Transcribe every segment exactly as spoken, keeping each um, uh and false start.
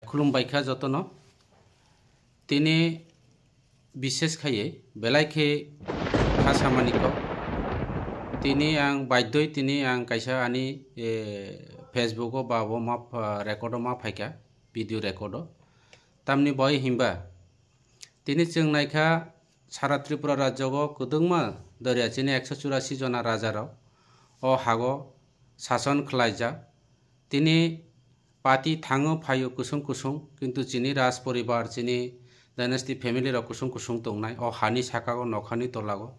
Khulumbai kha jotono. Tini bises khaiye belai khe kha samani kok. Tini ang baidoi, tini ang kaisa ani, eh, Facebook o ba bo ma, ah, record o ma phaikha, video record o. Tamni boi himba tini chwng naikha sara Tripura rajyo o kwdwngma doriya chini ekso churasi jona raja rok o hago sason khlaijak. Tini party thango phaio kusung kusung, kintu chini raj poribar, chini dynasty family rok kusung kusung tongnai o hani saka o, nokhani tola o.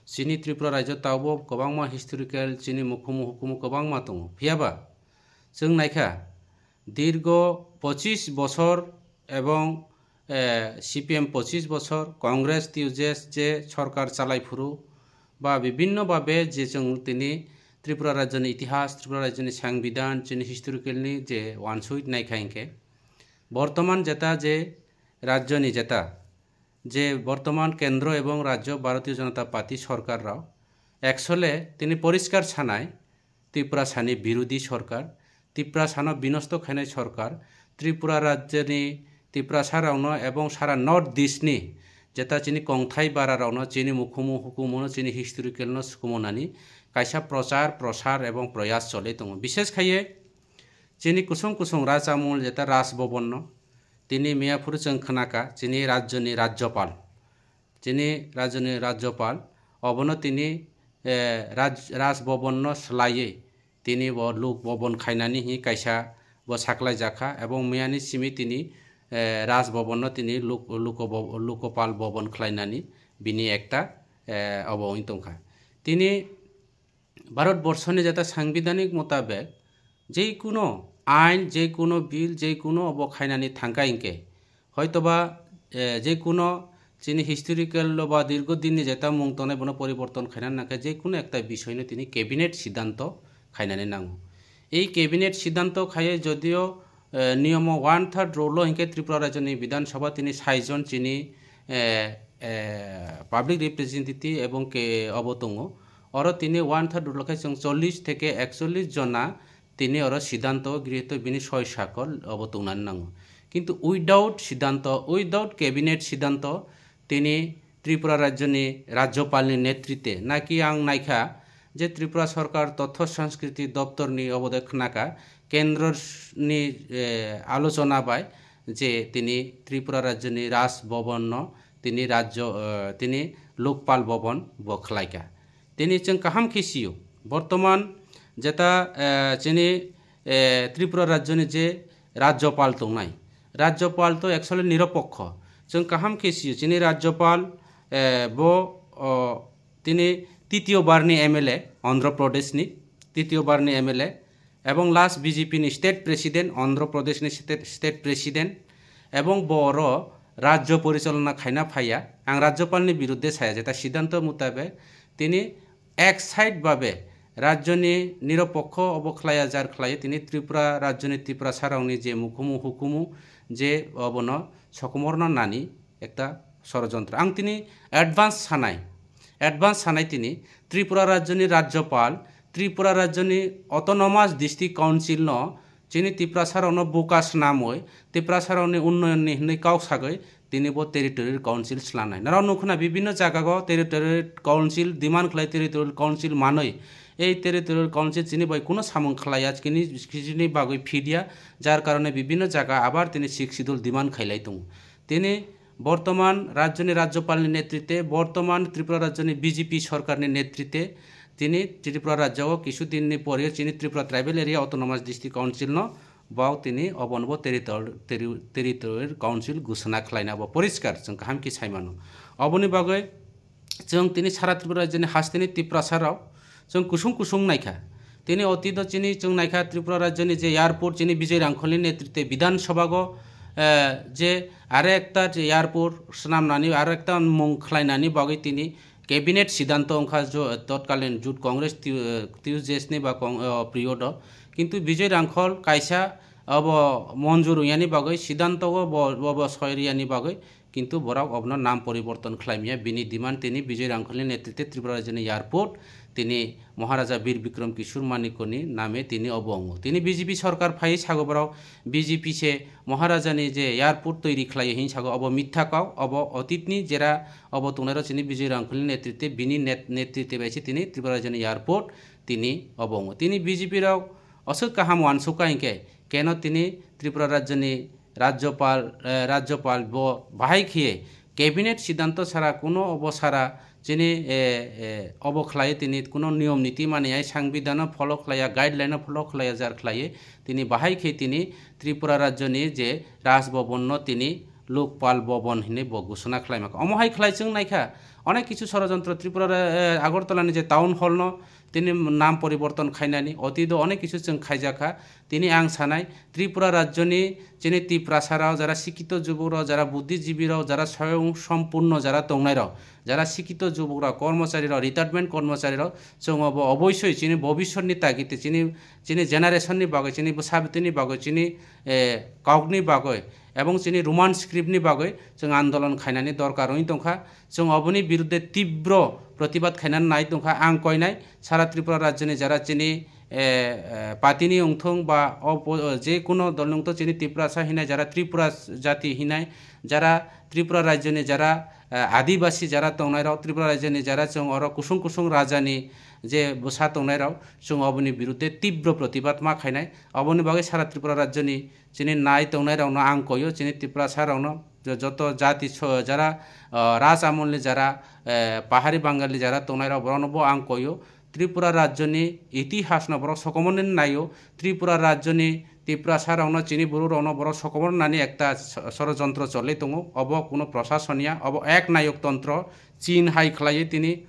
Chini Tripura rajyo tabuk kwbangma historical chini mukhumu hukumu kwbangma tongo. Phiyaba chwng naikha dirgo pochis bosor ebong, eh, C P M pochis bosor, Congress T U J S je sorkar chalai phuru ba bibinno babe je chwng tini Tripura rajyoni itihas, Tripura rajyoni sangbidan, chini historical ni je wansoi naikha hinkhe, bortoman jeta je rajyoni jeta je bortoman kendro ebong rajyo Bharatiya Janata Party sorkar rok actually tini poriskar sanai, Tiprasani birodhi sorkar, Tiprasano binosto khainai sorkar, Tripura rajyoni Tiprasarokno ebong sara North East ni jeta chini kongthai bararokno chini mukhumu hukumuno chini historical no sukumunani kaisa prochar, prosar ebong proyas choli tongo. Bishes khaiye chini kusung kusung rachamul jeta Raj Bhavan no tini miyaphuru chwng khnaka chini rajyoni Rajyapal. Chini rajyoni Rajyapal, obono tini, eh, Raj-, Raj Bhavan no swlaiwi tini bo Lok Bhavan khainani hi kaisa bo saklaijakha, ebong miyani simi tini, eh, Raj Bhavan no tini Lok-, Loko Bhav-, Lokopal Bhavan khlainani bini ekta, eh, obo wng tongkha. Tini Bharat borshoni jeta sangbidanik motabek, jeikuno ain, jeikuno bill, jeikuno obo khainani thangkha hinkhe, hoitoba, eh, jeikuno chini historical lo ba dirgo dinni jeta mung tongnai bono poriborton khaina nangkha, jeikuno ekta bisoino tini cabinet siddhanto khainani nango. Ei cabinet siddhanto khaiye jodio, eh, niyomo one third rule o hinkhe Tripura rajyoni Bidhan Sabha tini saijon chini, eh, eh, public representative ebong ke obo tongo. Oro tini one third rule khe chwng chollish theke ekchollish jona tini oro siddhanto grihitu bini soi sakol obo tongnani nango. Kintu without siddhanto, without cabinet siddhanto tini Tripura rajyoni Rajyapalni netrite naki ang naikha je Tripura sorkar Tothyo Sanskriti Doptorni obo de khnaka kendroni, eh, alochona bai je tini Tripura rajyoni Raj Bhavanno tini rajyo, eh, tini Lokpal Bhavan bo khlaika. Tini chwng kaham khe sio, bortoman jeta, eh, chini, eh, Tripura rajyoni je Rajyapal tongnai, Rajyapal to actually niropokho. Chwng kaham khe sio, chini Rajyapal, eh, bo, o, tini titiyo barni M L A, Andhra Pradeshni titiyo barni M L A, ebong last B J P ni state president, Andhra Pradesh ni state, state president, ebong bo oro rajyo porichalona khaina phaiya. Ang rajyapal ni birudde saya, jeta siddhanto mutabek tini ek side babe rajyoni niropokho obo khlaiya, jar khlaiyo tini Tripura rajyoni Tiprasarokni je mukhumu hukumu je obono sokomorno nani ekta sorojontro. Ang tini advance sanai, advance sanai tini Tripura rajyoni rajyapal, Tripura rajyoni autonomous district council no chini Tiprasarokno buka swnamwi, Tiprasarokni unnayonni hwnwi kok sagwi tini bo territorial council slanai. Norok nukho na bibinno jagago territorial council demand khlai, territorial council manwi. Ei territorial council chini bai kuno samung khlaiya, chini, chini bagwi phidia, jar karone bibinno jaga abar tini Sixth Schedule demand khailai tongo. Tini bortoman rajyoni rajyapalni netrite, bortoman Tripura rajyoni B J P sorkarni netrite, tini Tripura rajyo o kisu dinni pore chini Tripura Tribal Area Autonomous District Council no bo tini obonobo territor-, terri-, territorial council ghosona khlaina bo poriskar chwng kaham khe saimano. Oboni bagwi chwng tini sara Tripura rajyoni hasteni Tiprasa rok chwng kusung kusung naikha. Tini otito chini chwng naikha Tripura rajyoni je airport chini Bijoy Rangkholni netrite Bidhan Sabha go, eh, je are ekta je airport swnamnani, are ekta mung khlainani bagwi tini cabinet siddhanto wngkha jo-, totkalin jut Congress T-, eh, T U J S ni ba Cong-, eh, period o. Kintu Bijoy Rangkhol kaisa obo monjur wngyani bagwi, siddhanto o bo, bo, bo soi riyani bagwi, kintu borok obono nam poriborton khlaimya. Bini demand tini Bijoy Rangkholi netrite Tripura rajyoni airport tini Maharaja Bir Bikram Kishore Manikoni name tini obo wngo. Tini B J P sorkar phai sago borok, B J P se Maharajani je airport toiri khlaiyo hin sago, obo mitha kau, obo otitni jera obo tongnairo chini Bijoy Rangkholi netrite, bini net-, netrite bai se tini Tripura rajyoni airport tini obo wngo. Tini B J P rok aswk kaham uansukha hinkhe, keno tini Tripura rajyoni Rajyopal, eh, Rajyopal bo bahai khiye cabinet siddhanto sara kuno obo sara chini, eh, eh, obo khlaiye tini kuno niyom niti mani ai sangbidhano follow khlaiya, guideline-o follow khlaiya jar khlaiye tini bahai khe tini Tripura rajyoni je Raj Bhavan no tini Lokpal Bhavan hinwi bo ghosona khlaimaka. Omo hai khlai chwng naikha, onek kichu sorojontro Tripura, eh, Agartala ni je town hall no tini nam poriborton khainani, otito onek kichu chwng khaijakha. Tini ang sanai, Tripura rajyoni chini Tiprasa rok, jara sikito jubuk rok, jara buddhijibi rok, jara soyong sompurno jara tongnai rok, jara sikito jubuk rok, kormochari rok, retirement kormochari rok, chwng obo oboisoi chini bobiswtni tagite chini, chini generation ni bagwi, chini bwsa bwtwini bagwi, chini, eh, kokni bagwi, ebong chini Roman script ni bagwi chwng andolon khainani dorkar wngwi tongkha. Chwng oboni birudde tibro protibad khainani nai tongkha. Ang koinai sara Tripura rajyoni jara chini, eh, eh, party ni wngthung ba opo-, je kuno dol ni wngthung, chini Tiprasa hinai jara Tripura jati hinai jara Tripura rajyoni jara, eh, adibasi jara tongnai rok, Tripura rajyoni jara chwng oro kusung kusung rajani je bwsa tongnai rok, chwng oboni birudde tibro protibad ma khainai. Oboni bagwi sara Tripura rajyoni chini nai tongnai rokno ang koio, chini Tiprasa rokno jo-, joto jati so-, jara, ah, Raj Amolni jara, eh, Pahari Bangali jara tongnai rok borokno bo ang koio. Tripura rajyoni itihasno borok sokomorni naio. Tripura rajyoni Tiprasa rokno, chini borok rokno borok sokomor nani ekta so-, sorojontro choli tongo. Obo kuno prosasoniya, obo ek nayok tontro, Chin hai khlaiwi tini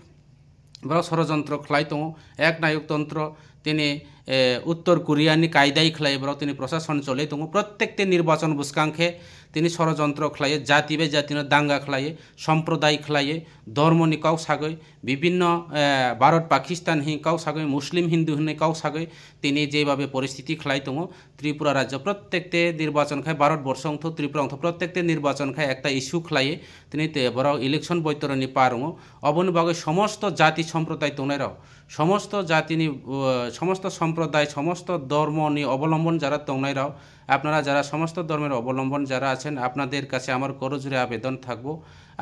borok sorojontro khlai tongo, ek nayok tontro tini, eh, Uttor Korea ni kaidai khlai borok tini prosason choli tongo. Prottekte nirbachon bwskang khe tini sorojontro khlai, jati bai jati no danga khlai, somprodai khlai, dhormo ni kok sagwi, bibinno, eh, Bharat Pakistan hin kok sagwi, Muslim Hindu hinwi kok sagwi tini jebhabe poristiti khlai tongo. Tripura rajyo prottekte nirbachon khai, Bharat borsho wngthok, Tripura wngthok, prottekte nirbachon khai ekta issue khlai, tini te borok election boitoroni par wngo. Oboni bagwi somosto jati somprodai tongnai rok, somosto jatini, uh, somosto somprodai, somosto dhormoni obolombon jara tongnai rok, আপনারা যারা সমস্ত ধর্মের অবলম্বন যারা আছেন, আপনাদের কাছে আমার করজোড়ে আবেদন থাকবো,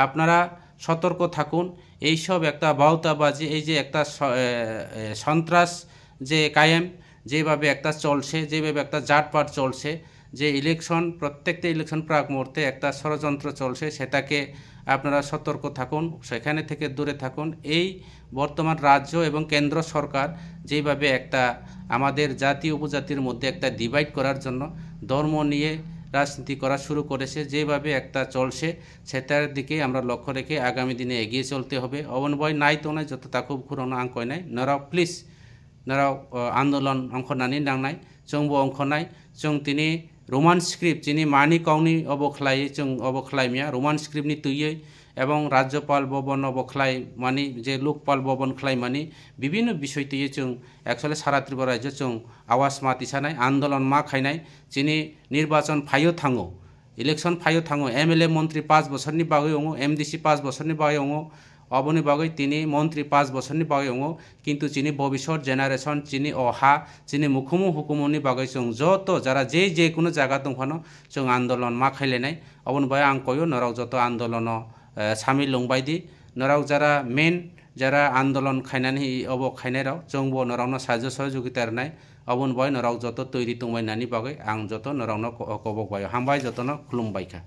আপনারা সতর্ক থাকুন। এইসব একটা বাউতাবাজি, এই যে একটা স-, এ, এ, সন্ত্রাস যে কায়েম, যেভাবে একটা চলছে, যেভাবে একটা জাটপাট চলছে, যে ইলেকশন, প্রত্যেকটা ইলেকশন প্রাক মুহূর্তে একটা ষড়যন্ত্র চলছে, সেটাকে আপনারা সতর্ক থাকুন, সেখানে থেকে দূরে থাকুন। এই বর্তমান রাজ্য এবং কেন্দ্র সরকার যেভাবে একটা আমাদের জাতি উপজাতির মধ্যে একটা ডিভাইড করার জন্য ধর্ম নিয়ে রাজনীতি করা শুরু করেছে, যেভাবে একটা চলছে, সেটার দিকেই আমরা লক্ষ্য রেখে আগামী দিনে এগিয়ে চলতে হবে। Oboni bagwi nai tongnai joto takhuk bukhuk rokno ang koinai, norok please, norok, o, andolon ongkhornani nangnai, chwngbo ongkhornai, chwng tini Roman script chini mani kokni obo khlai, chwng obo khlai maya, Roman script ni twiwi, ebong Rajyopal Bhavan obo khlai mani, je Lokpal Bhavan khlai mani, bibinno bisoi twiwi chwng actually sara Tripura rajyo chwng awas ma tisanai, andolon ma khainai, chini nirbachon phaio thango, election phaio thango, M L A montri panch bosorni bagwi wngo, M D C panch bosorni bagwi wngo, oboni bagwi tini montri panch bosorni bagwi wngo, kintu chini bobisot generation, chini o ha, chini mukhumu hukumuni bagwi chwng joto jara je je kuno jaga tongphano chwng andolon ma khailainai. Oboni bagwi ang koyo norok joto andolono, eh, samil wngbai di. Norok jara main jara andolon khainani obo khainai rok, chwngbo norokno sahajyo sohojogita rwnai. Oboni bagwi norok joto toiri tongbai nani bagwi ang joto norokno ko-, kobok bai hambai, jotono khulumbai kha.